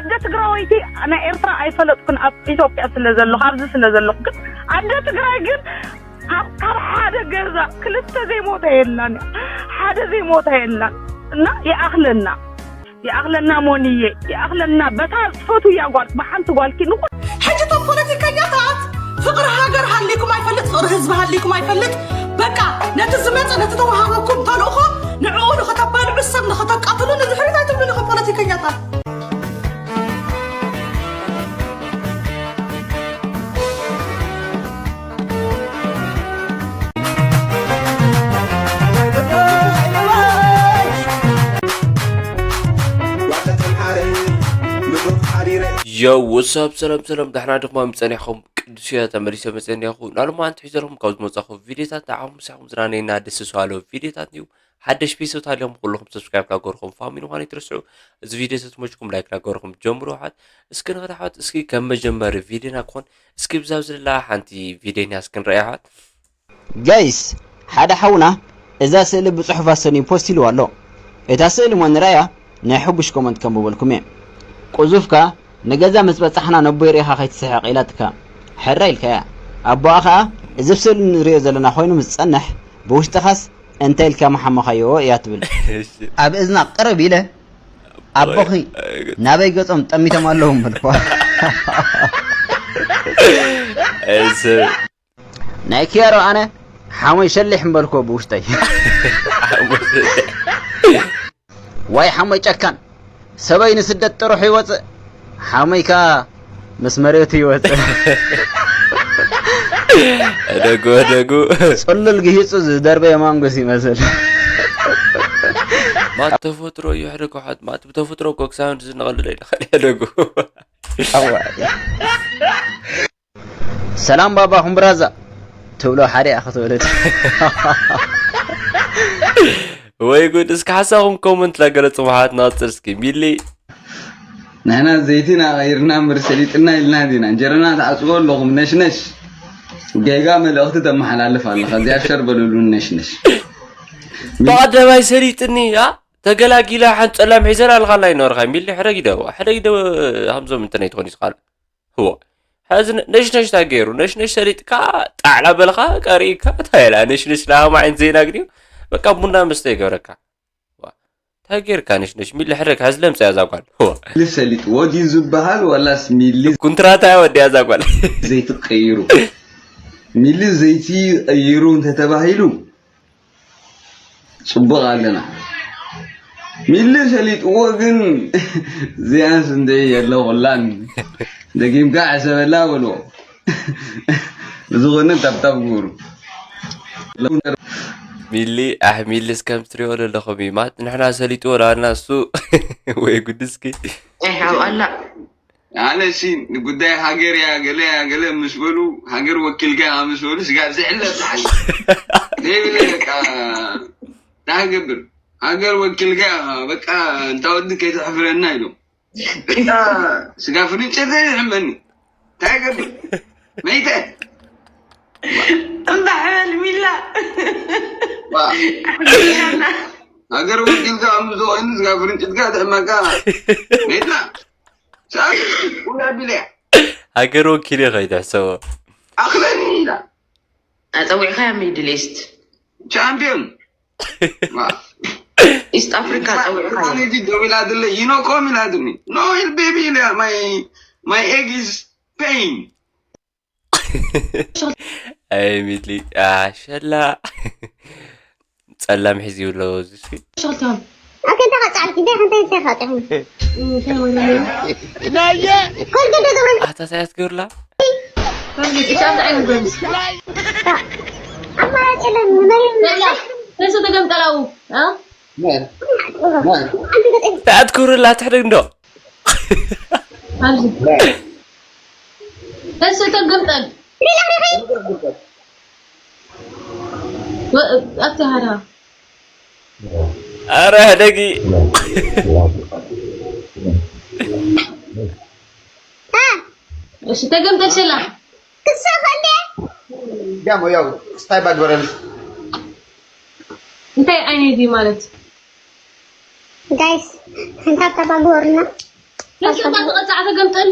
ኣደ ትግራወይቲ ናይ ኤርትራ ኣይፈለጥኩን፣ ኣብ ኢትዮጵያ ስለ ዘለኹ፣ ኣብዚ ስለ ዘለኹ። ግን ኣደ ትግራይ ግን ኣብ፣ ካብ ሓደ ገዛ ክልተ ዘይሞተ የላን፣ ሓደ ዘይሞተ የላን። እና ይኣኽለና፣ ይኣኽለና ሞንየ፣ ይኣኽለና። በታ ትፈትውያ ጓል፣ ብሓንቲ ጓልኪ ንኹ ሕጂ እቶም ፖለቲከኛታት ፍቕሪ ሃገር ሃሊኩም ኣይፈልጥ፣ ፍቕሪ ህዝቢ ሃሊኩም ኣይፈልጥ። በቃ ነቲ ዝመጸ፣ ነቲ ተዋሃበኩም ተልእኾ ንዕኡ ንኸተባልዑ፣ ሰብ ንኸተቃትሉ ንድሕሪት ኣይትብሉን ኢኹም ፖለቲከኛታት። Yo, what's up? ሰላም ሰላም፣ ዳሕና ድኹም ጸኒሕኩም? ቅዱስ እያ ተመሊሰ መጸኒኹ። ናልማ ኣንቲ ሒዘልኩም ካብ ዝመጻኹ ቪዲዮታት ንዓኹም ምሳኹም ዝናነየና ደስ ዝባሃሉ ቪዲዮታት እዩ። ሓደሽ ቤተሰብ ታልዮም ኩልኹም ሰብስክራይብ ላገርኹም ፋሚሊ ምዃኑ ይትረስዑ። እዚ ቪዲዮ ተትመችኩም ላይክ ላገርኹም ጀምሩ ኣሕዋት። እስኪ ንኸዳ ኣሕዋት፣ እስኪ ከም መጀመሪ ቪዲዮና ክኾን እስኪ ብዛብ ዝላ ሓንቲ ቪዲዮና እስኪ ንረኣይ ኣሕዋት። ጋይስ ሓደ ሓውና እዛ ስእሊ ብጽሑፍ ኣሰንዩ ፖስት ኢልዋ ኣሎ። እታ ስእሊ እሞ ንርኣያ ናይ ሕጉሽ ኮመንት ከንብበልኩም እየ። ቁዙፍካ ንገዛ ምስ በጻሕና ነቦይ ርኢኻ ከይትስሕቕ ኢላትካ ሕራይ ኢልካያ። ኣቦኣ ኸኣ እዚ ኣብ ስእሊ ንርእዮ ዘለና ኮይኑ ምስ ዝጸንሕ ብውሽጥኻስ እንታይ ኢልካ ምሓመኻዮ እያ ትብል። ኣብ እዝና ቅርብ ኢለ ኣቦኺ ናበይ ገጾም ጠሚቶም ኣለዉ ምበልክዋ። ናይ ኪያሮ ኣነ ሓሞይ ሸሊሕ ምበልክዎ ብውሽጠይ። ዋይ ሓሞይ ጨካን ሰበይ ንስደት ጥሩሑ ይወፅእ ሓሞይ ከዓ ምስ መሬቱ ይወፅእ። ሕደጉ ሕደጉ። ፅሉል ግሂፁ ዝደርበየ ማንጎስ ይመስል። ማት ተፈጥሮ እዩ ሕደጉ ሓት ማት ብተፈጥሮ እኮ ክሳብ ንዚ ንቐልድ ኣይንኽእል ሕደጉ። ሰላም ባባ ኹምብራዛ ትብሎ ሓደ ኢኻ ክትወለድ። ወይ ጉድ እስኪ ሓሳኹም ኮመንት ላገለ ጽቡሓት ናጽር እስኪ ሚሊ ንሕና ዘይትና ቀይርና እምበር ሰሊጥና ኢልና ዲና እንጀረና ትዓጽዎ ኣለኹም ነሽነሽ ጌጋ መልእኽቲ ተመሓላልፍ ኣለኻ እዚኣ ሸር በልሉ ነሽነሽ ብቐደማይ ሰሊጥኒ ያ ተገላጊላ ሓንቲ ጸላም ሒዘን ኣለኻላ ይነበርካ ሚሊ ሕረግ ይደዋ ሕረግ ይደወ ሃምዞም እንተነይ ትኾን ይስኻል ህዋ ሐዚ ነሽነሽ ታገይሩ ነሽነሽ ሰሊጥካ ጣዕላ በልኻ ቀሪእካ ታይላ ነሽነሽ ለሃማ ዓይነት ዜና ግዲዮ በቃ ቡና መስተ ይገብረካ ታጌርካ ነሽነሽ ሚሊ ሕረግ ሐዚ ለምጻ ያዛ ጓል ህዋ ልሰሊጥ ወዲ ዝበሃል ዋላስ ሚሊ ኩንትራታ ወዲ ያዛ ጓል ዘይትቀይሩ ሚሊ ዘይቲ ቀይሩ እንተተባሂሉ ፅቡቕ ኣለና ሚሊ ሰሊጥዎ ግን እዚኣስ እንደ የለ ኩላን ደጊምካ ሕሰበላ በልዎ ብዝኾነ ታብታብ ግበሩ ሚሊ ኣሕ ሚሊ እስከም ትሪኦ ዘለኹም እዩ ማለት ንሕና ሰሊጥዎ ዳና እሱ ወይ ጉድስኪ ኣላ ኣነ ሲ ንጉዳይ ሃገር እያ ገለ እያ ገለ ምስ በሉ ሃገር ወኪልካ ኢኻ ምስ በሉ ስጋብ ዝዕለ ዝሓል ዘይብለ በቃ እንታይ ገብር ሃገር ወኪልካ ኢኻ በቃ እንታ ወዲ ከይተሕፍረና ኢሎም በቃ ስጋ ፍርንጭ ዘይሕመኒ እንታይ ገብር መይተ እምባሕበል ሚላ ሃገር ወኪልካ ምስ ዝኾይኑ ስጋ ፍርንጭትካ ትሕመካ መይታ ሃገር ወኪል እየ ከይትሕሰቦ ኣኽለኒ ኢላ ኣፀዊዕካያ ሚድል ኢስት ቻምፒዮን ኢስት ኣፍሪካ ኣፀዊዕካያ ደው ኢላትለ ይኖኮም ኢላትኒ ኖ ቤቢ ኢለ my my egg is pain ኣይ ሚድሊ ኣሸላ ጸላም ሒዝዩ ኣለዎ እዚ እስኪ ሸልታም ኣከንታ ቀጻልኪ ደይ ሓንተ እንታይ ፋጥሑ ኣታ ሳያት ገብርላ ኣማራጭ የለን ንበሪ ተንሱ ተገምጠላው ኣትኩርላ ትሕደግ እንዶ ኣብዚ ተንሱ ተገምጠል ኣብቲ ሃዳ ኣረ ሕደጊ እሺ ተገምጠል ሸላ ክሳኸ እንደ ጋሞ ያው ስታይ ባግበረል እንታይ ዓይነት እዩ ማለት ጋይስ ሓንታ ተባግበሩና ርእስኻ ተቐጻዕ ተገምጠል።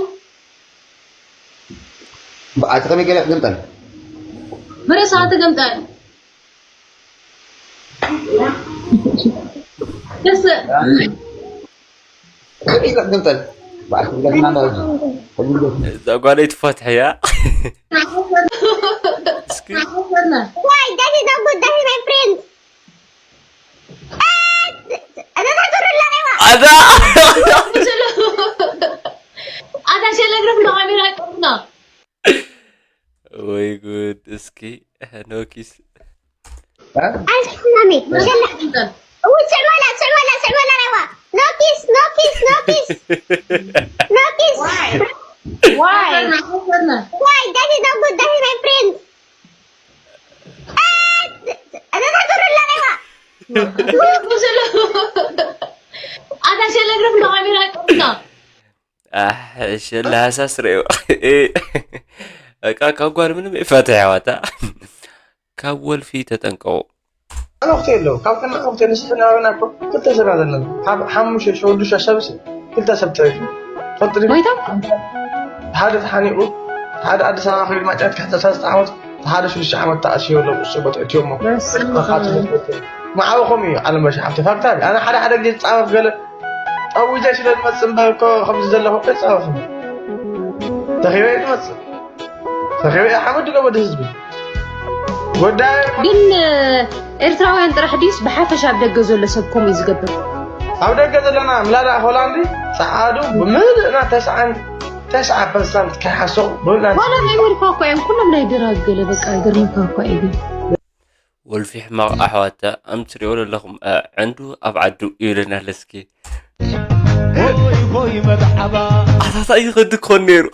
ብኣቲ ከመይ ገለ ክግምጠል? ብርእስኻ ተገምጠል። ደስ ከመይ ገለ ክግምጠል? ብኣቲ ገለ ክግምጠል። እዛ ጓለይ ትፈትሕ እያ። እስኪ ዋይ፣ that is not good, that is my friend. ኣዛ ኣዛ ሸለግርፍ ንካሜራ ይቀርብና። ወይ ጉድ። እስኪ ኖኪስ። ኣልስማሚ ሸላ ውይ ስዕመላ ስዕመላ ስዕመላ ረዋ ኖኪስ ኖኪስ ኖኪስ ኖኪስ ዋይ ዋይ that is not good, that is my friend. ኣዛ ሸለግርፍ ንካሜራ ይቀርብና። ኣሕ፣ ሸላ ሃሳስ ርእዮ። በቃ ካብ ጓል ምንም ይፈትሕ ያዋታ። ካብ ወልፊ ተጠንቀቑ። ኣነ ወቅቲ የለው ካብ ከና ወቅቲ ንስሕና ወና እኮ ክልተ ሰብ ዘለና ካብ ሓሙሽተ ሸወዱ ሸሰብስ ክልተ ሰብ ተሪፉ። ትፈልጥ ዲኻ? ጎይታ? ሓደ ተሓኒቑ ሓደ ኣዲስ ኣበባ ከይዱ ማጫት ክሕተ ሰለስተ ዓመት ሓደ ሽዱሽተ ዓመት ተኣስዮ ኣለዉ እሱ ቦታ እትዮሞ። በስመ ኣብ። መዓበ ከምኡ እዩ ዓለም በሻ ሓብቲ ፋክታ ኣነ ሓደ ሓደ ግዜ ዝፃወፍ ገለ ጠዊዘ ስለ ዝመፅእ እምበር እኮ ከምዚ ዘለኹ እኮ ይፃወፍ ተኺበ እዩ ዝመፅእ ተኺበ እዩ ሓመድ ዝገበዱ ህዝቢ ወዳይ ግን ኤርትራውያን ጥራሕ ድዩስ ብሓፈሻ ኣብ ደገ ዘሎ ሰብ ከምኡ እዩ ዝገብር? ኣብ ደገ ዘለና ምላዳ ሆላንዲ ፃዓዱ ብምልእና ተስዓን ተስዓ ፐርሰንት ከይሓሰው ብና ሆላንድ ኣሜሪካ እኮ እዮም ኩሎም ናይ ድራግ ገለ በቃ ይገርመካ እኮ እዩ ግን ወልፊ ሕማቕ ኣሕዋታ ኣምትሪኦ ዘለኹም ዕንዱ ኣብ ዓዱ ይብለና ኣለስኪ ኣታታ ይኸድ ክኾን ነይሩ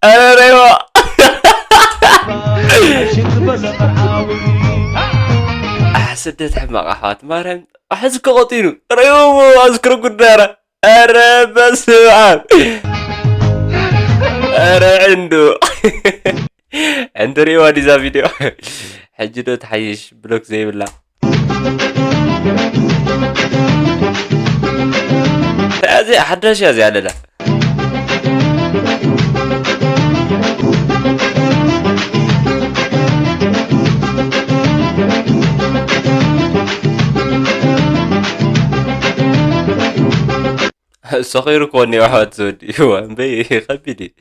ኣረረዋ ስደት ሕማቕ ኣሕዋት ማርያም ኣሕዚ ከቐጢኑ ረይዎ ኣዝክሮ ጉዳራ ኧረ በስመ ኣብ ኧረ ዕንዱ ዕንዱ ሪእዋ ዲዛ ቪድዮ ሕጂ ዶ ትሓይሽ ብሎክ ዘይብላ እዚኣ ሓዳሽ እያ እዚኣ ኣለላ ሰኺሩ ክኾን እዩ ኣሕዋት ዝወዲ እዋ እምበይ ከቢድ እዩ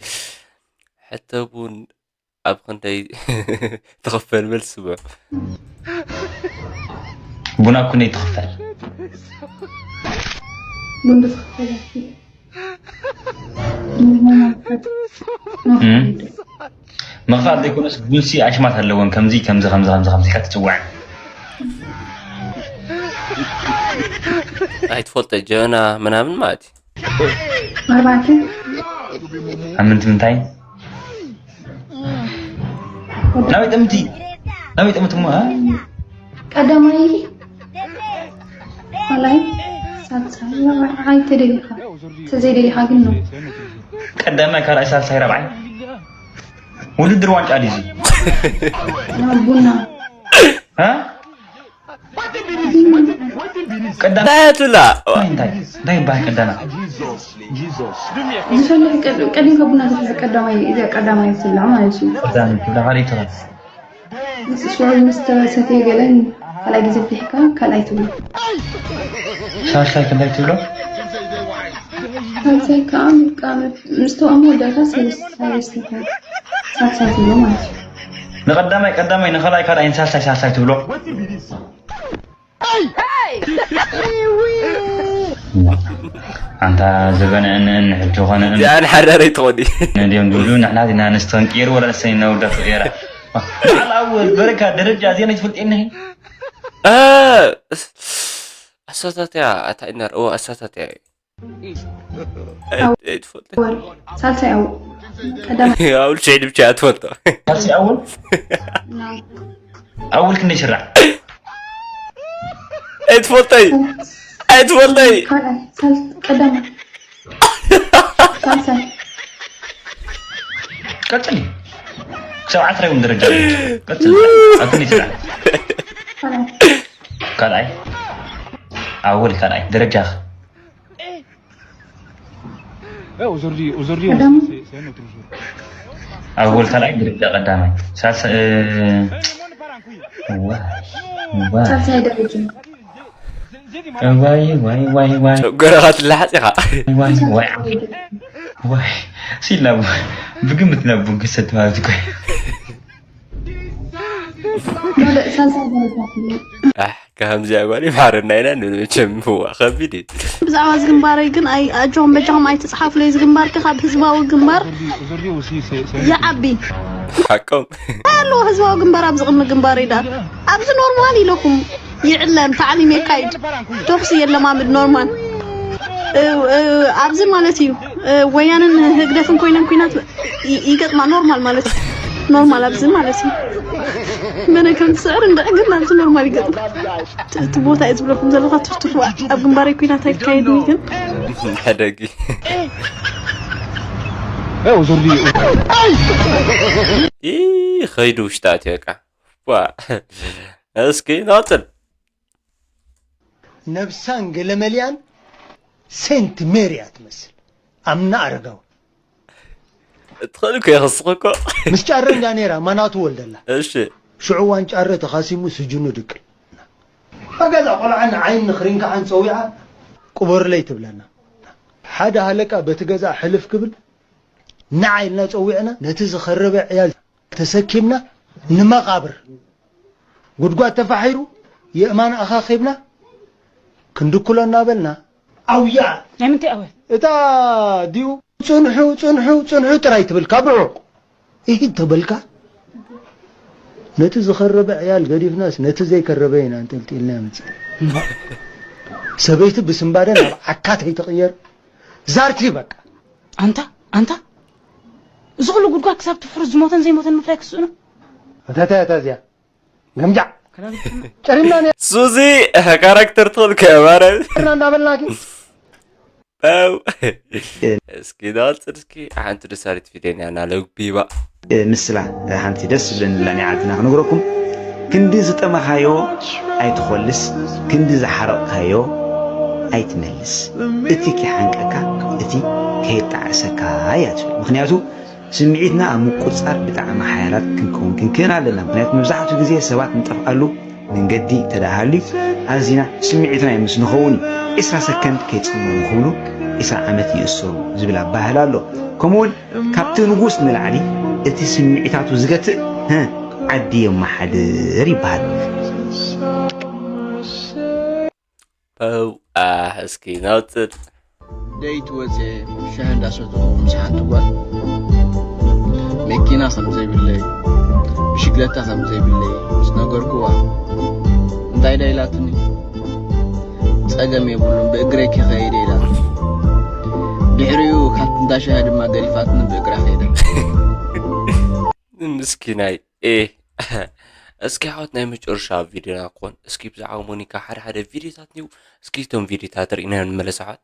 ሕተ ቡን ኣብ ክንደይ ትኽፈል መልስ ስምዑ ቡና ኩነይ ትኽፈል ምኽፋል ዘይኮነስ ቡንሲ ኣሽማት ኣለወን ከምዚ ከምዚ ከምዚ ከምዚ ከምዚ ኢልካ ትፅውዐን ኣይትፈልጦ ጀበና ምናምን ማለት እዩ ኣርባዕተ ኣብ ምንትምንታይ ናበይ ጥምቲ ናበይ ጥምቲ እሞ ቀዳማይ ካልኣይ ሳልሳይ ራብዓይ ተደሊኻ ተዘይደሊኻ ግን ነው ቀዳማይ ካልኣይ ሳልሳይ ራብዓይ ውድድር ዋንጫ ድዩ ቡና ቀዳማይ እንታይ ትብላ እንታይ እንታይ ይበሃል ቀዳማይ ዝፈልሕ ቀዲምካ ቡና ዝፍልሕ ቀዳማይ እዚኣ ቀዳማይ ትብላ ማለት እዩ ቀዳማይ ትብላ ካልኣይ ትብላ ሽዑ ምስ ተሰትየ ገለ ካልኣይ ግዜ ፍሊሕካ ካልኣይ ትብሎ ሳልሳይ ክንደይ ትብሎ ሳልሳይ ከዓ በቃ ምስ ተዋእሞ ወዳእካ ሰለስተ ሳልሳይ ትብሎ ማለት እዩ ንቀዳማይ ቀዳማይ ንኸልኣይ ካልኣይ ንሳልሳይ ሳልሳይ ትብሎ ኣንታ ዘበነ እንእን ሕጂ ኾነ እዚኣን ሓዳረይ ትኾኒ ነዲኦም ድብሉ ንሕና ዲና ኣንስተንቂሩ ወላ ንስተን ነውዳቱ ኤራ በዓል ኣወል በረካ ደረጃ እዚኣ ናይ ትፈልጥ የለህ ኣሳታትያ ኣታ ኢና ርኦ ኣሳታትያ ትፈልጥ ሳልሳይ ኣው ቀዳማይ ኣውል ስዒድ ብቻ ትፈልጦ ካልሲ ኣወል ኣወል ክንደይ ሽራዕ ኣይትፈልጠይ ኣይትፈልጠይ ካልኣይ ሳል- ቀዳማይ ሳልሳይ ቀጽሊ ክሳብ ዓስራ እውን ደረጃ ቀጽሊ ኣብ ክንደይ ሽራዕ ካልኣይ ካልኣይ ኣወል ካልኣይ ደረጃ። Eh, aujourd'hui, aujourd'hui, Madame. c'est c'est un autre jour. ኣወል ካልኣይ ደረጃ ቀዳማይ። ሳልሳ Eh, le monde part en couille. ዋይ ዋይ ሳልሳይ ደረጃ። J'ai dit, madame, ዋይ ዋይ ዋይ ዋይ ጨጎራኻ ትላሓፅ ኢኻ። ዋይ ዋይ ዋይ ሲላ ብግምት ናብ ቡን ክሰት ማለት እኮ። ወደ ሳልሳይ ደረጃ ክፍለ ኣሕ፣ ከምዚኣ ጓል ይምሓረና ኢና ንብል። መቸም እዋ ከቢድ እዩ። ብዛዕባ እዚ ግንባረይ ግን ኣይ ኣጆኹም በጃኹም ኣይትፅሓፉለይ። እዚ ግንባር ከ ካብ ህዝባዊ ግንባር aujourd'hui, aujourd'hui aussi, c'est c'est un ይዓቢ ሓቆም ኣለዎ። ህዝባዊ ግንባር ኣብዚ ቅድሚ ግንባር ይዳ ኣብዚ ኖርማል ኢለኩም ይዕለም ታዕሊም የካይድ ተኩሲ የለማምድ ኖርማል እ፣ እ፣ ኣብዚ ማለት እዩ እ፣ ወያንን ህግደፍን ኮይነን ኩናት ይ- ይገጥማ ኖርማል ማለት እዩ። ኖርማል ኣብዚ ማለት እዩ። መነ ከም ትስዕር እንድዒ ግን ኣብዚ ኖርማል ይገጥማ። እቲ እቲ ቦታ እየ ዝብለኩም ዘለኹ ትፍትፉ ኣብ ግንባረይ ኩናት ኣይካየድን እዩ ግን ሕደጊ Eh, aujourd'hui, ኢ ኸይዱ ውሽጣ ኣትዮ ቃ ዋ እስኪ ናፅል ነብሳን ገለመሊያን ሴንት ሜሪ እያ ትመስል። ኣምና ኣረጋዊ እትኽእል እኮ የኽስኽ እኮ ምስ ጫረ እንዳ ነይራ ማናቱ ወልደላ እሺ ሽዑ ዋን ጫረ ተኻሲሙ ስጅኑ ድቅል ኣብ ገዛ ቆልዓ ንዓይን ንኽሪንካዓን ፀዊዓ ቅበሩለይ ትብለና። ሓደ ሃለቃ በቲ ገዛ ሕልፍ ክብል ንዓ ኢልና ፀዊዕና ነቲ ዝኸረበ ዕያል ተሰኪምና ንመቓብር ጉድጓድ ተፋሒሩ የእማን ኣኻኺብና ክንድኩሎ እናበልና ኣውያ ናይ ምንታይ ኣወል እታ ድዩ ፅንሑ ፅንሑ ፅንሑ ጥራይ ትብል ካብ ርሑቕ ኢሂድ ተበልካ ነቲ ዝኸረበ ዕያል ገዲፍናስ ነቲ ዘይከረበ ኢና እንጠልጢልና ምፅእ ሰበይቲ ብስምባደ ናብ ዓካት ኣይትቕየር ዛርቲ በቃ ኣንታ ኣንታ እዚ ኩሉ ጉድጓድ ክሳብ ትፍሕሩ ዝሞተን ዘይሞተን ምፍላይ ክስእኑ እታ እታ እታ እዚኣ ገምጃዕ ጨሪምና ሱዚ ካራክተር ትኽእል ከማረ ነርና እንዳበልናኪ ኣው እስኪ ናፅር እስኪ ሓንቲ ደሳሪት ፊደን ያና ለጉቢባ ምስላ ሓንቲ ደስ ዝብለኒ ላ ናይ ዓድና ክነግረኩም ክንዲ ዝጠመኻዮ ኣይትኾልስ ክንዲ ዝሓረቕካዮ ኣይትመልስ እቲ ኪሓንቀካ እቲ ከየጣዕሰካ እያ ትብል ምክንያቱ ስምዒትና ኣብ ምቁፅፃር ብጣዕሚ ሓያላት ክንከውን ክንክእል ኣለና ምክንያቱ መብዛሕትኡ ግዜ ሰባት ንጠፍኣሉ መንገዲ ተደኣ ሃልዩ ኣዚና ስምዒታውያን ምስ ንኸውን እዩ ዕስራ ሰከንድ ከይጽመሙ ክብሉ ዕስራ ዓመት ይእሰሩ ዝብል ኣባህላ ኣሎ ከምኡውን ካብቲ ንጉስ ንላዕሊ እቲ ስምዒታቱ ዝገትእ ህ ዓዲ የመሓድር ይበሃል ፐው ኣሕ እስኪ ናውፅል ደይት ወፅየ ሻሂ እንዳሰተኹ ምስ ሓንቲ ጓል መኪና ከም ዘይብለይ ብሽግለታ ከም ዘይብለይ ምስ ነገርኩዋ እንታይ ዳ ኢላትኒ ፀገም የብሉን ብእግረይ ክኸይድ ኢላ ድሕሪኡ ካብ እንዳ ሻሂ ድማ ገዲፋትኒ ብእግራ ከይደ ምስኪናይ ኤ እስኪ ሓወት ናይ መጨረሻ ቪድዮና ክኾን እስኪ ብዛዕባ ሞኒካ ሓደ ሓደ ቪድዮታት ኒው እስኪ እቶም ቪድዮታት ርኢና ንመለስ ኣሕዋት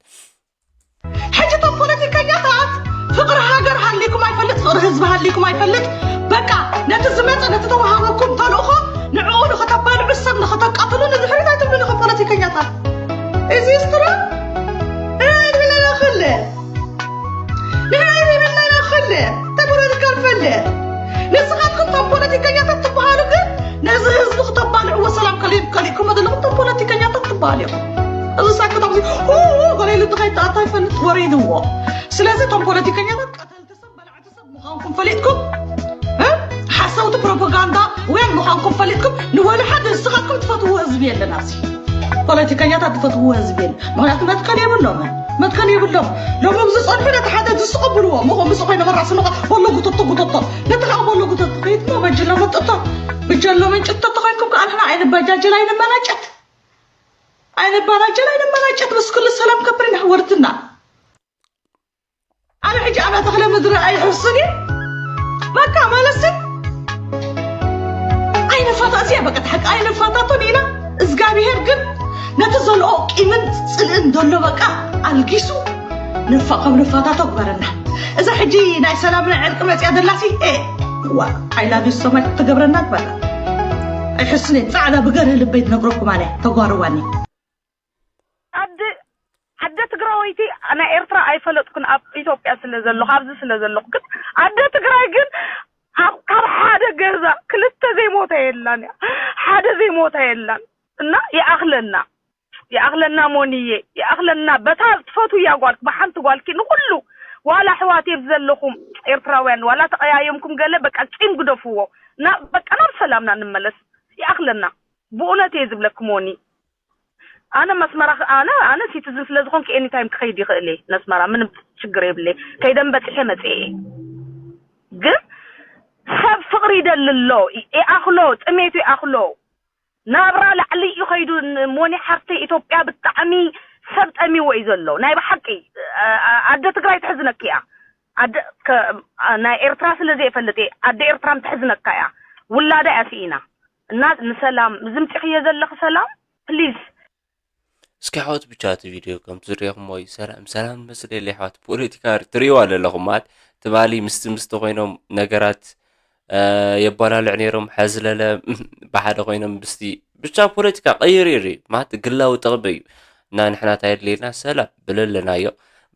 ሕጂ እቶም ፖለቲከኛታት ፍቕሪ ሃገር ሃሊኩም ኣይፈልጥ ፍቕሪ ህዝቢ ሃሊኩም ኣይፈልጥ በቃ ነቲ ዝመፀ ነቲ ተዋሃበኩም ተልእኾ ንዕኡ ንኸተባልዑ ሰብ ንኸተቃትሉ ንድሕሪት ኣይትብሉን ኢኹም ፖለቲከኛታት እዚ ስትራ ንሕና ይድብለና ክለ ንሕና ይድብለና ክለ ተጎረድካ ንፈልጥ ንስኻትኩም እቶም ፖለቲከኛታት ትበሃሉ ግን ነዚ ህዝቢ ክተባልዕዎ ሰላም ከሊእኩሞ ዘለኹም እቶም ፖለቲከኛታት ትበሃሉ ኢኹም እዚ ሳክት ኣብዚ ገለ ኢሉ ድኸይተኣታ ይፈልጥ ወሪድዎ ስለዚ እቶም ፖለቲከኛታት ቀተልቲ ሰብ በላዕቲ ሰብ ምዃንኩም ፈሊጥኩም ሓሰውቲ ፕሮፓጋንዳ ውያን ምዃንኩም ፈሊጥኩም ንወለ ሓደ ንስኻትኩም ትፈትዎ ህዝቢ የለን ኣብዚ ፖለቲከኛታት ትፈትዎ ህዝቢ የለን ምክንያቱ መትከል የብሎም መትከል የብሎም ሎም ኣብዚ ፀንሑ ነቲ ሓደ ዝስቕብልዎ ምኹ ምስ ኮይነ መራስምኻ በሎ ጉተቶ ጉተቶ ነቲ ከዓ በሎ ጉተቶ ከይትሞ በጅሎ መጥቶ ብጀሎ ምንጭቶ ተኾይንኩም ከዓ ንሕና ኣይንበጃጀል ኣይንመናጨት ኣይንበራጀል ኣይንመናጨት ምስ ኩሉ ሰላም ከብር ነሕወርትና ኣነ ሕጂ ኣነ ተኽለ ምድሪ ኣይሕስን እዩ በቃ ማለትሲ ኣይንፋታእሲ እያ በቃ ሓቂ ኣይንፋታቶን ኢና እግዚኣብሄር ግን ነቲ ዘልኦ ቂምን ፅልእን ዘሎ በቃ ኣልጊሱ ንፋ ከም ንፋታቶ ግበረና እዛ ሕጂ ናይ ሰላም ናይ ዕርቂ መፅያ ዘላሲ ዋ ኣይላቢ ሰማይ ትገብረና ትበላ ኣይሕስን እየ ፃዕዳ ብገርህ ልበይ ትነግረኩም ኣነ ተጓርዋኒ ዓደ ትግራወይቲ ናይ ኤርትራ ኣይፈለጥኩን፣ ኣብ ኢትዮጵያ ስለ ዘለኹ፣ ኣብዚ ስለ ዘለኹ። ግን ዓደ ትግራይ ግን ኣብ፣ ካብ ሓደ ገዛ ክልተ ዘይሞታ የላን እያ። ሓደ ዘይሞታ የላን። እና ይኣኽለና፣ ይኣኽለና ሞንየ፣ ይኣኽለና። በታ ትፈትውያ ጓልክ፣ ብሓንቲ ጓልኪ ንኹሉ፣ ዋላ ኣሕዋት ዘለኹም ኤርትራውያን፣ ዋላ ተቐያየምኩም ገለ፣ በቃ ቂም ግደፍዎ። ና-፣ በቃ ናብ ሰላምና ንመለስ። ይኣኽለና። ብእውነት እየ ዝብለክ ሞኒ። ኣነ መስመራ ክ-፣ ኣነ፣ ኣነ ሲቲዝን ስለ ዝኾንኩ ኤኒ ታይም ክኸይድ ይኽእል እየ ነስመራ፣ ምንም ችግር የብለይ። ከይደን በጺሐ መጽኤ እየ። ግን ሰብ ፍቕሪ ይደሊ ኣሎ፣ ይ-፣ ይኣኽሎ፣ ጥሜቱ ይኣኽሎ። ናብራ ላዕሊ እዩ ኸይዱ። ን-፣ ሞኒ ሓፍተይ፣ ኢትዮጵያ ብጣዕሚ ሰብ ጠሚዎ እዩ ዘሎ። ናይ ብሓቂ፣ ኣ-፣ ኣ-፣ ኣደ ትግራይ ትሕዝነኪ እያ። ኣደ ከ-፣ ኣ-፣ ናይ ኤርትራ ስለ ዘይፈልጥ እየ። ኣደ ኤርትራም ትሕዝነካ እያ። ውላዳ እያ ስኢና። እና ንሰላም፣ ዝምጽእኽዮ ዘለኺ ሰላም፣ ፕሊዝ። እስኪ ኣሕዋት ብቻ እቲ ቪድዮ ከም ትሪእኹሞ እዩ። ሰላም ሰላም መስለለ ኣሕዋት። ፖለቲካ ትሪእዋ ኣለኹም ማለት ትማሊ ምስቲ ምስቲ ኮይኖም ነገራት፣ እ፣ የባላልዕ ነይሮም። ሐዚ ለለ ብሓደ ኮይኖም ምስቲ ብቻ ፖለቲካ ቀይር ይሪ ማለት ግላዊ ጥቕሚ እዩ። እና ንሕና እንታይ የድልየና? ሰላም ብለለናዮ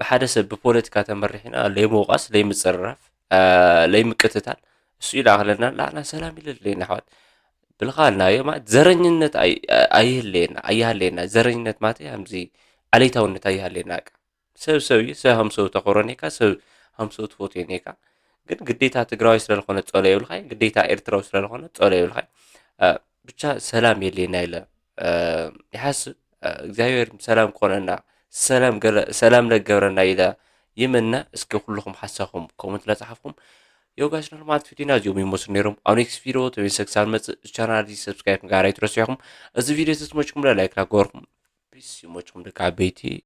ብሓደ ሰብ ብፖለቲካ ተመሪሕና ለይምውቃስ፣ ለይምጽርራፍ፣ እ፣ ለይምቅትታል እሱ ይለኣኽለና። ላዕና ሰላም ይለለየና ኣሕዋት። ብልኻልናዮ ማለት ዘረኝነት ኣይ-፣ ኣይህለየና፣ ኣይሃለየና። ዘረኝነት ማለት ከምዚ ዓሌታውነት ኣይሃለየና። በቃ ሰብ ሰብ እዩ፣ ሰብ ሃምሰው ተኾረኔካ፣ ሰብ ሃምሰው ትፎቴኔካ። ግን ግዴታ ትግራዊ ስለዝኾነ ጸሎ የብልኻይ፣ ግዴታ ኤርትራዊ ስለዝኾነ ጸሎ የብልኻይ። እ፣ ብቻ ሰላም የድልየና ኢለ፣ እ፣ ይሓስብ። እ፣ እግዚኣብሔር ሰላም ክኾነና፣ ሰላም ገለ-፣ ሰላም ለገብረና ኢለ ይምነ። እስኪ ኩልኹም ሓሳኹም ኮመንት ለጸሓፍኩም። ዮጋስ ኖርማል ቪዲዮና እዚኦም ይመስሉ ነይሮም። ኣብ ኔክስት ቪዲዮ ተመልሰ ክሳብ ንመጽእ ቻናል እዚ ሰብስክራይብ ምግባር ኣይትረስዑ ኢኹም። እዚ ቪዲዮ ተስሞችኩም ላይክ ላገበርኩም። ፒስ ይሞችኩም ደቂ ዓበይቲ።